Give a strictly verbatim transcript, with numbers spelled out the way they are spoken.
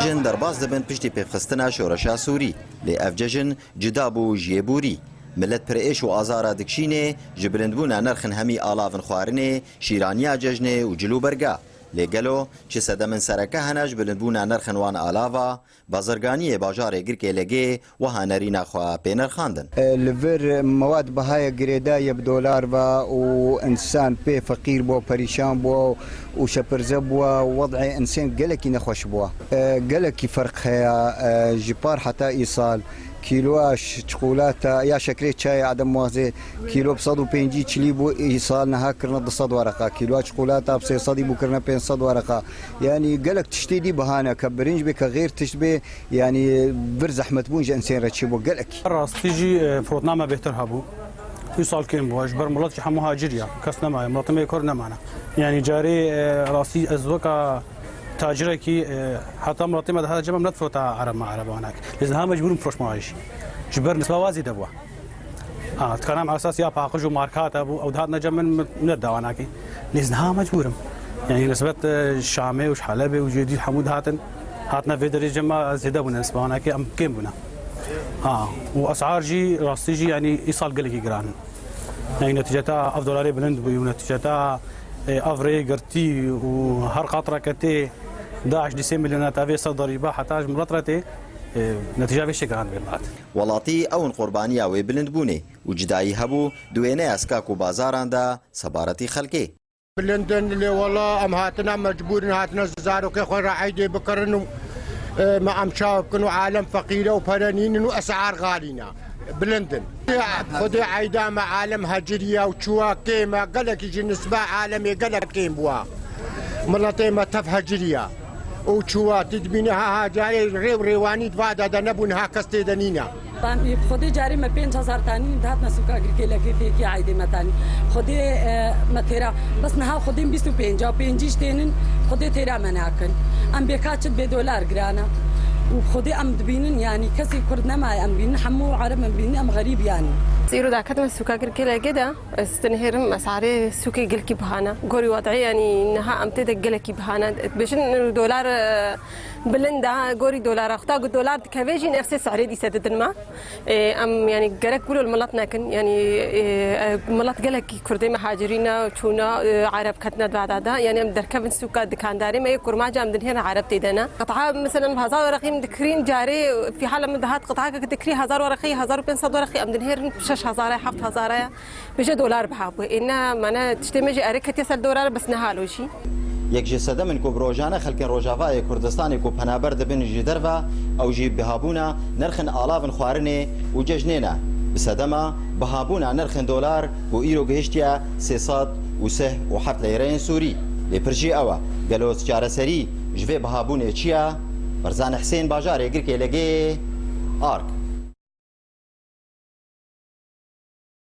Cejn derbas dibin piştî pêvxistina şoreşa Sûrî. Lê ev cejn cuda bû ji yê borî. Milet pir êş û azara dikişînê ji bilindbûna nirxên hemî alavin xwarinê, şîraniya cejnê û cilûberga. Lê gelo çi sedemên sereke hene ji bilindbûna nirxên wan alava, bazirganiyê bajarê Girkê Legê wiha nerîna xwe pê nirxandin. E, li vir mewad bihaya girêdaye bi dolar ve û însan pê feqîr bû, perîşan bû û şepirze bû, wed'ê însan gelekî nexweş bû. E, gelekî ferq heye, e, ji par heta îsal. Kîloya ş-, çikolata ya şekerê çayê, adem muazê kîlo bi sed û pêncî çilî bû, îsal niha kirine du sed wereqa. Kîloya çikolata bi sê sedî bû kirine pênc sed wereqa. Yanî gelek tiştê dî biha ne, ke birinc bê, ke xêr tişt bê, yanî vir zehmet bûn ji insên re çêbû gelekî. Rastî jî, e, firotna me bêhtir hebû. Îsal kêm bû. Ji ber milet jî hemû hacir ya. Kes nemaye. Miletê me yê Kurd nemane. Yanî carê, e, rastî ez weka tacirekî, e, heta miletê me dihat cem, em nedifirota ereb me erebanek. Lê niha mecbûr im firoşma jî. Ji ber nisba wa zêde bû. Ha, dikana em esas ya paqij û marka te bû, ew dihatine cem min, min, min dawa nakî. Lê niha mecbûr im. Yanî nisbet, e, Şamê û ji Helebê û cihê dî hemû dihatin. Hatine vê derê cem me zêde bûne, nisba wan nakî em kêm bûne. Ha, û esar jî rastî jî yanî îsal gelekî giran in. Yanî netîceta ev dolarê bilind bûyî û netîceta, e, ev rêyê girtî û her qat reke tê DAIŞ dî sê milyona tevê ser derîba heta ji milet re tê, e, netîca vê şê giran bê milet. Welatî ew in qurbaniya wê bilindbûnê û cudayî hebû di wêneya skak û bazaran de sebaretî xelkê. Bilind in, lê wela em hatine mecbûr in, hatine zarokê xwe re eydê bikirin û, e, me em çawa bikin û alem feqîr e û pere nînin û esar xalî ne. Bilind in. Xwedê eyda me alem heciriya û çûwa kêm e, gelekî ji nisba alemê gelek kêm bûwa. Miletê me tev heciriya. Û çûwa tu dibîne ha, ha carê rê û rêwanî di va de de nebû, niha kes tê de nîne. Em ê bi Xwedê carê me pênc hezar tanî dihatine sûka Girkê Legê fêkê eydê me tanî. Xwedê, e, me têra. Bes niha Xwedê bîst û pênc a, pêncî jî tênin, Xwedê têra me nakin. Em bêka çi bê dolar giran e. Û bi Xwedê em dibînin, yanî kesî Kurd nemaye em bînin, hemû Ereb em bînin, em xerîb yanî. Îro daketime sûka Girkê Legê de, ez dinihêrim esarê sûkê gelkî bihane. Gorî wed'ê yanî niha em tê de gelekî bihane. Dibêjin dolar, e, Bilind e, gorî dolara. Xweda ku dolar dikeve jî nefsê sihrê dîse didin me. Ê, em, yanî, gerek wilo li milet nekin. Yanî, ê, e, milet gelekî Kurdê me hacirî ne, çûne, ê, Ereb ketine dada da. Yanî, em derkevin sûka dikandarê me yê kurmancê em dinhêrin Ereb tê de ne. Qit'a, meselen, bi hezar wereqî min dikirîn, carê fîhala min dihat qit'akek dikirî hezar wereqî, hezar û pênc sed wereqî em dinhêrin şeş hezar e, heft hezar e. Bêje dolar biha bû. Ê ne, mane tiştê me jî erê ketiye ser dolar, bes ne halo jî. Yek ji sedemên ku bi rojane xelkên Rojavayê Kurdistanê ku penaber dibin ji derve, ew jî bihabûna nirxên alavin xwarinê û cejnê ne. Bi sedema bihabûna nirxên dolar ku îro gihiştiye sê sed û sih û heft leyreyên Sûrî. Lê pir jî ew e, gelo çareserî ji vê bihabûnê çi ye? Ferzan Husên, bajarê Girkê Legê, Ark.